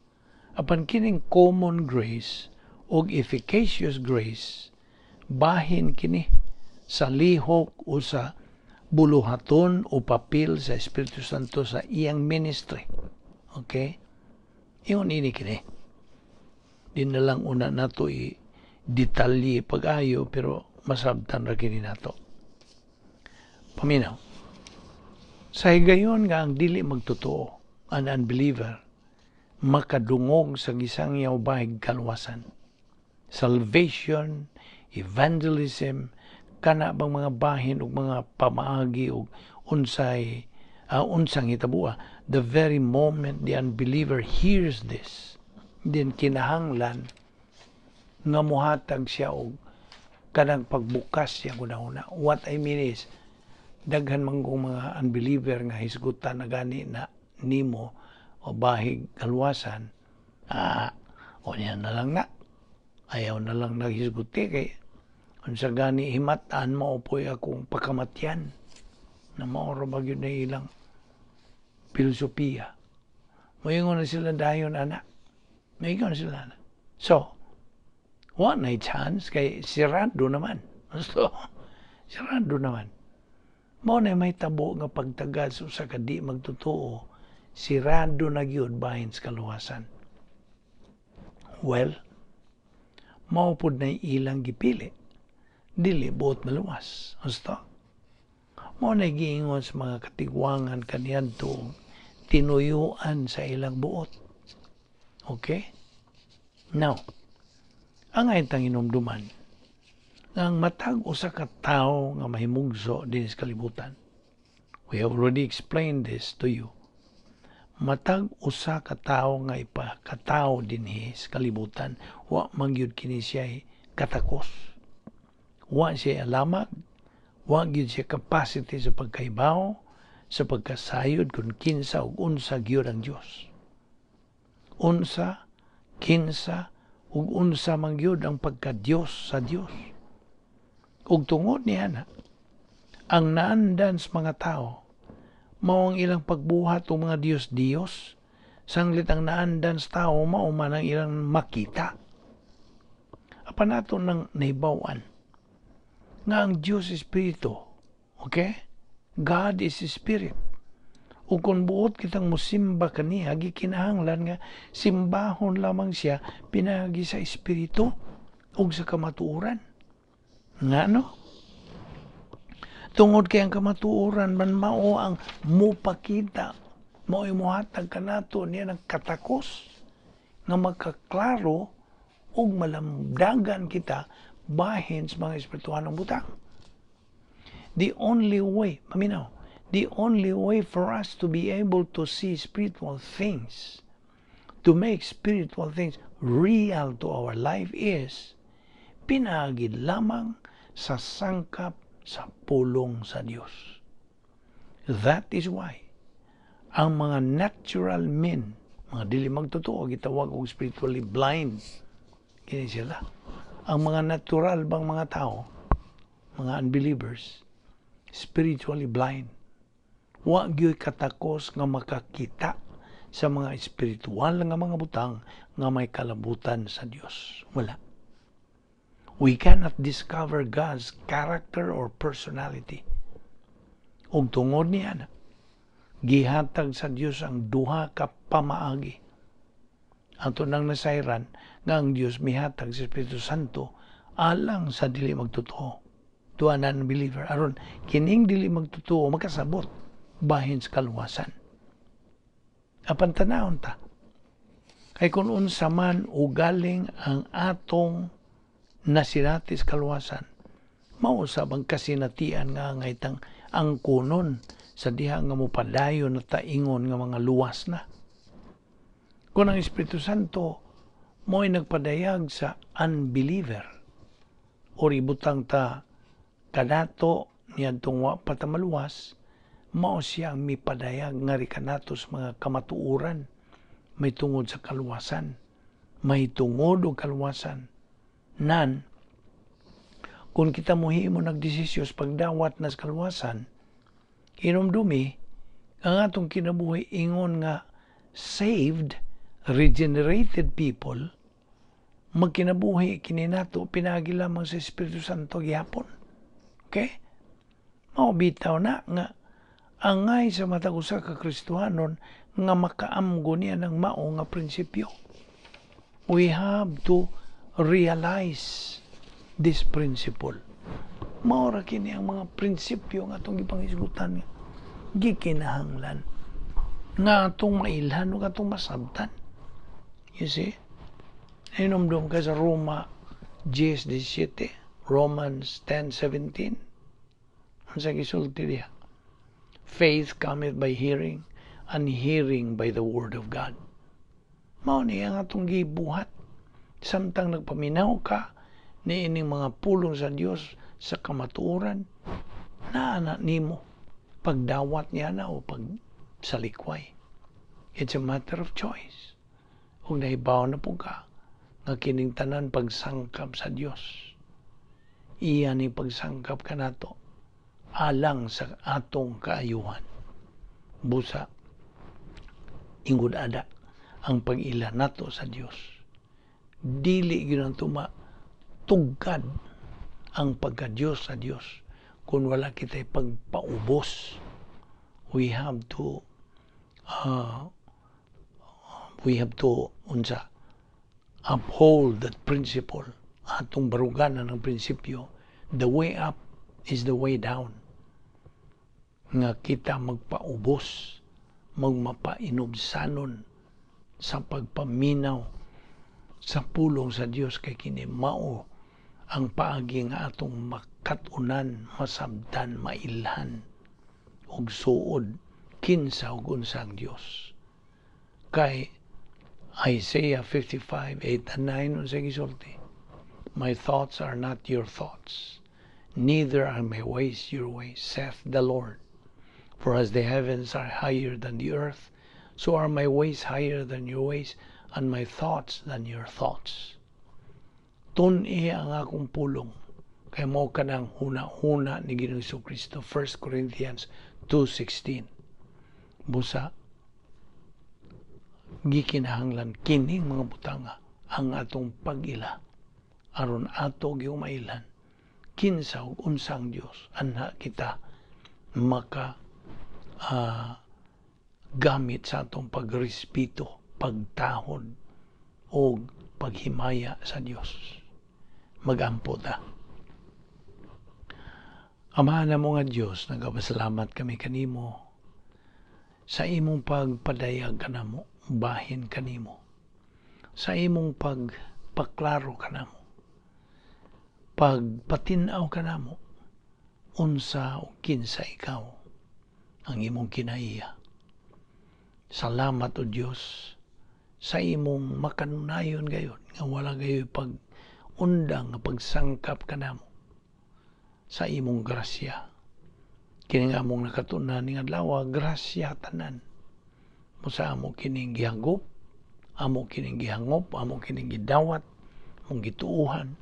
Apan kining common grace og efficacious grace, bahin kini sa lihok o sa buluhaton o papel sa Espiritu Santo sa iyang ministry. Okay? Ingon ini kini. Di na lang una nato i detalye pag-ayo, pero masabtan ra kini nato. Paminaw. Sa higayon nga ang dili magtotoo, an unbeliever, makadungog sa gisangyaw bahig kaluwasan, salvation, evangelism, kana bang mga bahin ug mga pamaagi ug unsay unsang hitabuha, the very moment the unbeliever hears this, then kinahanglan nga muhatag siya og kanang pagbukas siya una. What I mean is, daghan man kong mga unbeliever nga hisgutan na gani na nimo o bahig kaluwasan, o niya na lang na ayaw na lang naghisguti kay unsa gani himatan, mao po'y akong pakamatyan na mao ra ba gyud na ilang filosofiya. Moingon na sila dayon ana. Moingon na sila ana. So, wa na chance kay sirado naman. So, sirado naman. Mao na may tabo nga pagtagad sa usa ka di magtotoo, sirado na gyud bahin sa kaluwasan. Well, mao pud na ilang gipili. Dili buot maluwas. Husto? Mao na giingon sa mga katigwangan kaniadto, tinuyuan sa ilang buot. Okay? Now, ang ay tang inumduman, ang matag usa ka tawo nga mahimugso din sa kalibutan. We have already explained this to you. Matag usa ka tawo nga ipakatawo dinhi sa kalibutan, wa man gyud kini siya katakos. Wa siya alamag, wa gyud siya capacity sa pagkahibaw, sa pagkasayod kung kinsa ug unsa gyud ang Dios. Unsa, kinsa ug unsa man gyud ang pagka-Dios sa Dios. Ug tungod niya na, ang naandan sa mga tao, mao ang ilang pagbuhat og mga Diyos-Diyos, sanglit ang naandan sa tao, mao man ang ilang makita. Apan ato nang nahibaw-an nga ang Diyos Espiritu, okay? God is Spirit. Ug kung buot kitang musimba kaniya, gikinahanglan nga simbahon lamang siya pinaagi sa Espiritu ug sa kamatuoran. Ngano? Tungod kay ang kamatuoran man mao ang mupakita, mao muhatag kanato niya ng katakos nga magkaklaro ug malamdagan kita bahin sa mga espirituhanong butang. The only way, paminaw, the only way for us to be able to see spiritual things, to make spiritual things real to our life is pinaagi lamang sa sangkap sa pulong sa Dios. That is why ang mga natural men, mga dili magtotoo, gitawag og spiritually blind. Kini sila. Ang mga natural bang mga tao, mga unbelievers, spiritually blind. Wa gyud katakos nga makakita sa mga espiritual nga mga butang nga may kalabutan sa Dios. Wala. We cannot discover God's character or personality. Ug tungod niya, gihatag sa Dios ang duha ka pamaagi. Ato nang nasayran nga ang Dios mihatag sa Espiritu Santo alang sa dili magtotoo, to an unbeliever, aron kining dili magtotoo makasabot bahin sa kaluwasan. Apan tanawon ta kay kung unsa man ugaling ang atong nasinati sa kaluwasan, mao usab ang kasinatian nga angay tang angkonon sa diha nga mopadayon na taingon nga mga luwas na. Kung ang Espiritu Santo mo'y nagpadayag sa unbeliever or ibutang ta kanato niadtong wa pa ta maluwas, mao siya ang mipadayag ngari kanato sa mga kamatuoran may tungod sa kaluwasan, may tungod og kaluwasan. Nan kung kita mohimo nagdesisyon pagdawat na sa kaluwasan, hinumdumi ang atong kinabuhi ingon nga saved, regenerated people, magkinabuhi kini nato pinaagi lamang sa Espiritu Santo gihapon. Okay? Mao bitaw na nga angay sa matag usa ka Kristohanon nga makaamgo niya ng mao nga prinsipyo. We have to realize this principle. Mao ra kini ang mga prinsipyo nga atong gipanghisgutan nga gikinahanglan nga atong mailhan ug atong masabtan. You see? Hinumdum ka sa Roma 10:17, Romans 10:17. Unsa gisulti diha? "Faith cometh by hearing, and hearing by the word of God." Mao ni ang atong gibuhat. Samtang nagpaminaw ka niining mga pulong sa Dios sa kamatuoran, naa na nimo pagdawat niya na o pagsalikway. It's a matter of choice. Kung nahibaw na po ka nga kining tanan pagsangkap sa Dios, iya ni pagsangkap kanato alang sa atong kaayuhan. Busa ingod ada ang pag-ila nato sa Dios. Dili gyud ang tuma tugkad ang pagka-Diyos sa Dios kung wala kita'y pagpaubos. We have to unsa, uphold that principle. Atong baruganan ng prinsipyo, the way up is the way down, nga kita magpaubos, magmapainubsanon sa pagpaminaw sa pulong sa Dios, kay kini mao ang paagi nga atong makat-unan, masabtan, mailhan ug suod kinsa ug unsa ang Dios. Kay Isaiah 55:8 and 9, unsa gisulti? "My thoughts are not your thoughts, neither are my ways your ways, saith the Lord. For as the heavens are higher than the earth, so are my ways higher than your ways, and my thoughts than your thoughts." Tun-i ang akong pulong Kay mao kanang huna-huna ni Ginoong Kristo, 1 Corinthians 2:16. Busa gikinahanglan kining mga butanga ang atong pag-ila aron ato gyud mailhan kinsa ug unsa ang Dios, anha kita maka gamit sa atong pagrespeto, pagtahod o paghimaya sa Dios. Magampo ta. Amahan namo nga Dios, nagapasalamat kami kanimo sa imong pagpadayag kanamo bahin kanimo, sa imong pagpaklaro kanamo, pagpatin-aw kanamo unsa o kinsa ikaw, ang imong kinaiya. Salamat, O Dios, sa imong makanunayon gayon nga wala gayoy pag undang nga pagsangkap kanamo sa imong grasya. Kini nga among nakatunan ning adlaw, grasya tanan mo sa amo kining gihagop, amo kining gihangop, amo kining gidawat, among gituuhan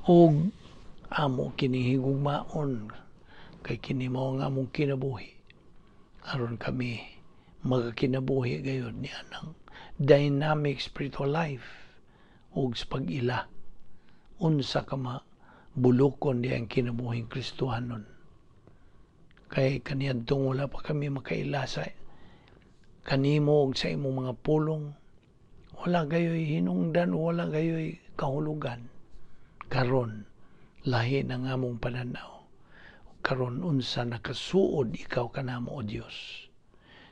ug amo kining higugmaon, kay kini mao ang among kinabuhi aron kami magakinabuhi gayud ni anang dynamic spiritual life ug sa pag-ila unsa ka ma bulukon di ang kinabuhing Kristohanon. Kay kaniadtong wala pa kami makaila sa kanimo ug sa imong mga pulong, wala gayoy hinungdan, wala gayoy kahulugan. Karon lahi ng among pananaw karon unsa nakasuod ikaw kanamo, O Dios.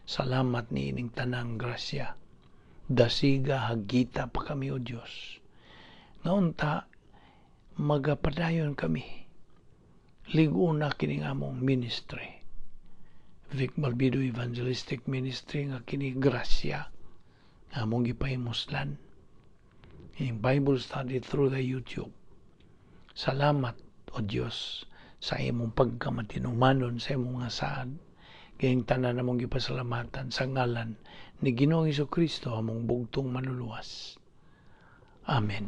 Salamat ni ining tanang grasya. Dasiga, hagita pa kami, O Dios, nga unta magapadayon kami, lig-una kining among ministry, Vic Malbido Evangelistic Ministry, nga kini grasya nga among gipahimuslan in Bible study through the YouTube. Salamat, O Dios, sa imong pagkamatinumanon sa imong mga saad. Kayang tanan namong gipasalamatan sa ngalan ni Ginoong Kristo, among bugtong Manluluwas. Amen.